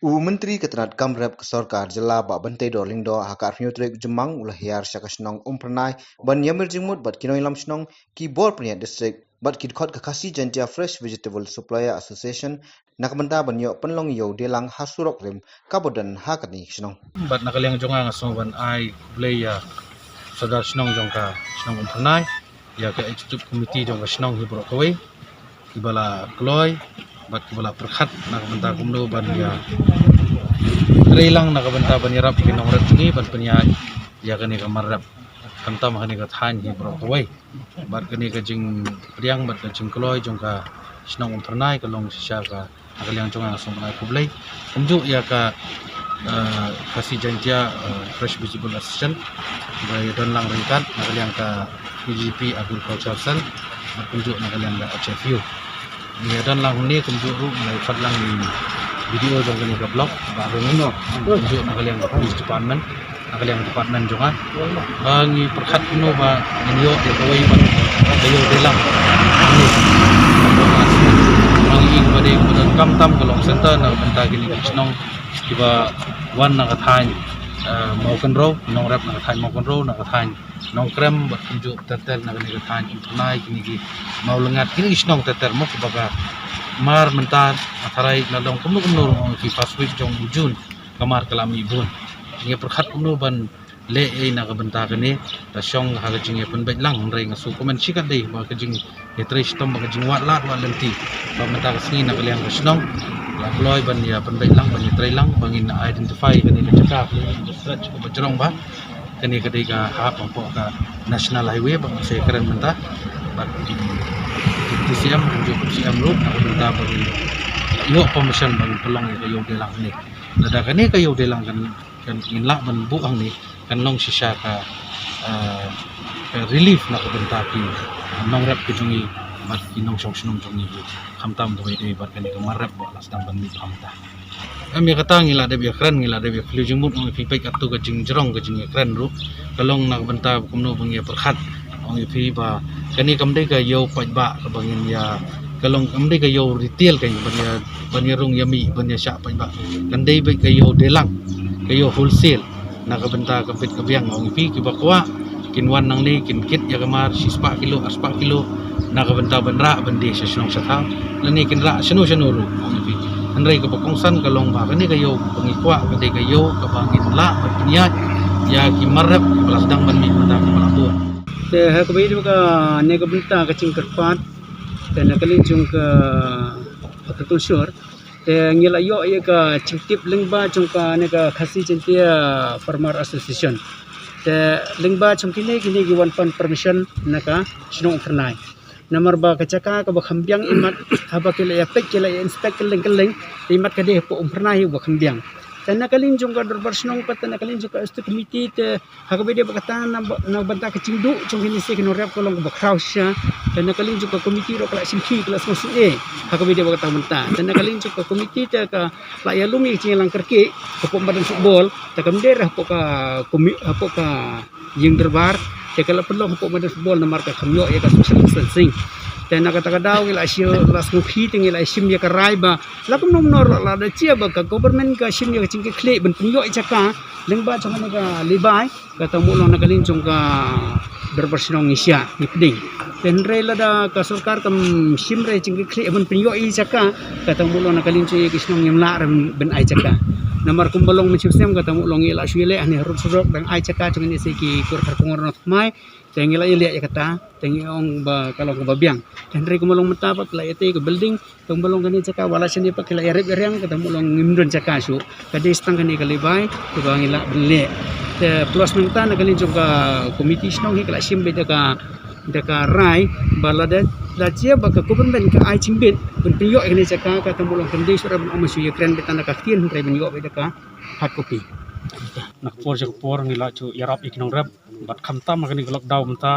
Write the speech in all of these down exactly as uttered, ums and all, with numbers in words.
U Myntri ka tnad kam rep ka sorkar jylla, Bah Banteidor Lyngdoh, ha ka arphew tarik Jymmang u la hiar sha ka shnong Umphyrnai ban ïamir jingmut bad ki nongïalam shnong, ki bor pynïaid district bad ki dkhot ka Khasi Jaintia Fresh Vegetable Supplier Association na ka bynta ban ïoh pynlong ïew deilang ha surok rim kaba don ha kane ka shnong. Bad na ka liang jong nga, nga sngew ban ai khublei ïa Sordar shnong jong ka shnong Umphyrnai, ïa ka executive committee jong ka shnong hi baroh kawei, kiba la kloi bad kiba la pyrkhat na ka bynta kumno ban ïa trei lang na ka bynta ban ïarap ki nongrep jong ngi ban pynïaid ïa kane ka mar rep, khamtam ha kane ka thaiñ hi baroh kawei. Bad kane ka jingpdiang bad ka jingkloi jong ka shnong Umphyrnai ka long shisha ka, na ka liang jong nga, nga sngew ban ai khublei. Kumjuh ïa ka, eh, Khasi Jaintia, eh, Fresh Vegetable Association, ba ïa don lang ryngkat na ka liang ka K J P Agriculture Cell, bad kumjuh na ka liang ka H F U. Ïa don lang hangne kumjuh ruh, ïa phah lang ïa B D O jong kane ka block, Bah Rungno, kumjuh na ka liang ka police department, na ka liang department jong nga. Ba ngi pyrkhat kumno ba ngin ïoh ïa kawei ban da ïoh deilang. Ba ngi ïoh ba dei ba don khamtam ka long center na ka bynta kine ki shnong kiba wan na ka thaiñ, eh, Mawkynrew, nongrep na ka thaiñ Mawkynrew, na ka thaiñ Nongkrem, bad kumjuh ter ter na kane ka thaiñ Umphyrnai, kine ki Mawlyngad, kine ki shnong ter ter mo, kiba ka mar mynta, nga tharai la long kumno kumno ruh, ong ïa phi, first week jong u June, ka mar ka la mih bun. Ngi pyrkhat kumno ban leh ei na ka bynta kane, la shong ha ka jingïapynbeit lang, hynrei nga sngewkmen shikatdei ba ka jingïatrei shitom, ba ka jingwad lad wad lynti, ba mynta ka sngi na ka liang ka shnong la kloi ban ïapynbeit lang, ban ïatrei lang, ba ngin identify kane ka jaka, kane ka stretch kaba jrong ba kane ka dei ka hap hapoh ka National Highway, ba ngi sa kren mynta bad T C M, kumjuh C M ruh na ka bynta ba ngin ïoh permission ba ngin pynlong ïa ka ïew deilang hangne. Lada kane ka ïew deilang kan, kan ngin lah ban buh hangne, kan long shisha ka, eh, ka relief na ka bynta ki nongrep ki jong ngi bad ki nongshong shnong jong ngi, khamtam kawei dei bad kane ka mar rep ba la sdang ban mih mynta. Em, ïa kata ngi la dep ïakren, ngi la dep ïakhliew jingmut, ong ïa phi, peit katto ka jingjrong ka jingïakren ruh ka long na ka bynta kumno ba ngi ïa pyrkhat, ong ïa phi, ba kane kam dei ka ïew paidbah kaba ngin ïa, ka long kam dei ka ïew retail, ka ban ïa, ban ïa rung ïa mih, ban ïa shah paidbah. Kan dei beit ka ïew deilang, ka ïew wholesale na ka bynta ka bit ka biang, ong ïa phi, kiba kwah kin wan nangne kin kit ïa ka mar shispah kilo, arspah kilo, na ka bynta ban rah ban die sha shnong sha thaw, lane kin rah shano shano ruh, ong ïa phi. Hynrei kaba kongsan ka long ba kane ka ïew ba ngi kwah ka dei ka ïew kaba ngin lah ban pynïaid ïa ki mar rep ba la sdang ban mih mynta, kaba la bun. Te ha kaba ïadei bad kane ka bynta ka jingkyrpad, te na ka liang jong ka Agriculture, te ngi la ïoh ïa ka jingtip lyngba jong kane ka Khasi Jaintia Farmer Association. Te lyngba jong kine, kine ki wan pan permission na ka shnong Umphyrnai. Namar ba ka jaka kaba kham biang, imat haba ki la ïa peit, ki la ïa inspect kylleng kylleng, te imat ka dei hapoh Umphyrnai hi ba kham biang. Te na ka liang jong ka dorbar shnong pat, te na ka liang jong ka executive committee, te ha kaba ïadei bad kata, na ba, na bynta ka jingduh jong kine ki nongrep ka long kaba khraw shisha. Te na ka liang jong ka committee ruh ka la shim khie, ka la sngewsih eh ha kaba ïadei bad kata bynta. Te na ka liang jong ka committee te ka la ïalum ïa ka jingïalang kyrkieh hapoh madan football. Te kam dei hapoh ka commi-, hapoh ka ïing dorbar, te ka la pynlong hapoh madan football namar ka kham ïoh ïa ka social distancing. Te na kata ka daw ngi la shim, la sngewkhia, te ngi la shim ïa ka rai ba la kumno kumno ruh, lada jia ba ka government ka shim ïa ka jingkitkhlieh ban pynïoh ïa jaka lyngba jong kane ka Leibai, kata mut long na ka liang jong ka dorbar shnong ngi shah, ngi pdiang. Te hynrei lada ka sorkar kam shim re jingkitkhlieh ban pynïoh ïa jaka, kata mut long na ka liang jong ïa ki shnong ngim lah re ban ai jaka. Namar kumba long mynshem snem, kata mut long ngi la shu ïaleh hangne harud surok, dang ai jaka jong ngi ne se ki kur kharkongor na thymmai. Te ngi la ïaleh ïa kata, te ngi ong ba ka long kaba biang. Te hynrei kumba long mynta pat ki la ïatei ka building, te kumba long kane jaka, wat la shane pat ki la ïarep ïariang, kata mut long ngim don jaka shuh. Ka dei tang kane ka Leibai kaba ngi lah ban leh. Te plus nangta na ka liang jong ka committee shnong hi ka la shim beit da ka, da ka rai ba lada, lada jia ba ka government ka ai jingbit ban pynïoh ïa kane jaka, kata mut long kan dei shuh re ban ym shu ïakren beit tang da ka ktien, hynrei ban ïoh beit da ka hard copy. Na ka por sha ka por ngi la ju ïarap ïa ki nongrep, bad khamtam ha kane ka lockdown mynta,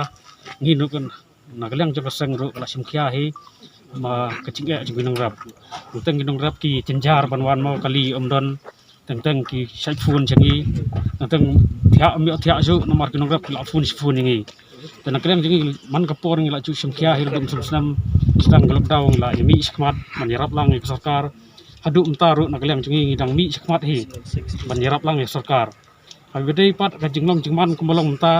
ngi ruh kan, na ka liang jong ka seng ruh ka la shim khia hi, ma ka jingeh jong ki nongrep. Teng teng ki nongrep ki jynjar ban wan mo, kali ym don, teng teng ki shait phone jong ngi, teng teng thiah ym ïoh thiah shuh namar ki nongrep ki la phone shi phone ïa ngi. Te na ka liang jong ngi man ka por ngi la ju shim khia hi ruh dum sum snem, sdang ka lockdown ngi la ïa mih shakhmat ban ïarap lang ïa ka sorkar. Haduh mynta ruh na ka liang jong ngi ngi dang mih shakhmat hi ban ïarap lang ïa sorkar. Haba dei pat ka jinglong jingman kumba long mynta,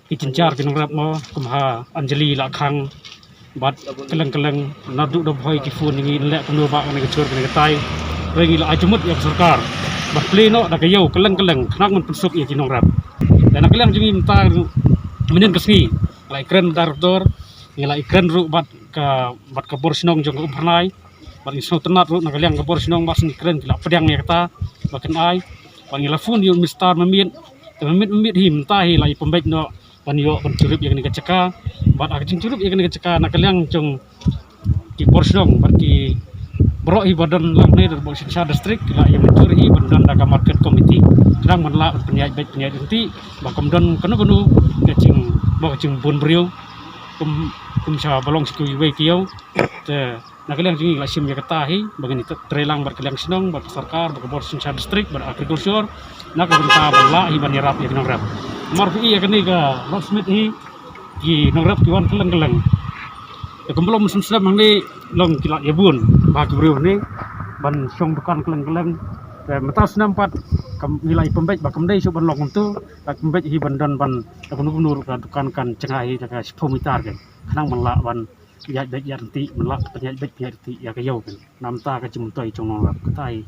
ki jynjar ki nongrep mo kum ha Anjali la khang bad kylleng kylleng naduh da bhoi ki phone ngi leh kumno ba kane ka jhur kane ka tai. Hynrei ngi la ai jingmut ïa ka sorkar ban plie noh da ka ïew kylleng kylleng khnang ban pynsuk ïa ki nongrep. Te na ka liang jong ngi mynta ruh mynnin ka sngi la ïakren dar dor, ngi la ïakren ruh bad ka, bad ka bor shnong jong ka Umphyrnai. Bad ngi sngewtynnat ruh na ka liang ka bor shnong ba sngewkren ki la pdiang ïa kata ba kin ai. Bad ngi la phone ïa u minister mynmiet, te mynmiet mynmiet hi mynta hi la ïa pynbeit noh ban ïoh ban jurip ïa kane ka jaka. Bad ha ka jingjurip ïa kane ka jaka na ka liang jong ki bor shnong bad ki baroh hi ba don lang ne da bor synshar district ki la ïa mynjur hi ban don da ka market committee khnang ban lah ban pynïaid beit pynïaid ryntih ba kam don kano kano ka jing, ba ka jingbun briew kum, kum sha ba long sha kiwei kiwei ki ïew. Te na ka liang jong ngi la shim ïa kata hi ba ngin trei lang bad ka liang shnong bad ka sorkar bad ka bor synshar district bad agriculture na ka bynta ban lah hi ban ïarap ïa ki nongrep. Namar phi i ïa kane ka Locksmith hi ki nongrep ki wan kylleng kylleng. Te kumba long mynshem snem hangne long ki la ïa bun ba ki briew hangne ban shong dukan kylleng kylleng. Te mynta snem pat kam, ngi la ïa pynbeit ba kam dei shuh ban long kumto, la pynbeit hi ban don ban da kumno kumno ruh ka dukan kan jngai hi da ka shiphew mitar kan khnang ban lah ban ïaid beit ïaid ryntih, ban lah pynïaid beit pynïaid ryntih ïa ka ïew kan. Namar ka jingmyntoi jong nongrep kata hi.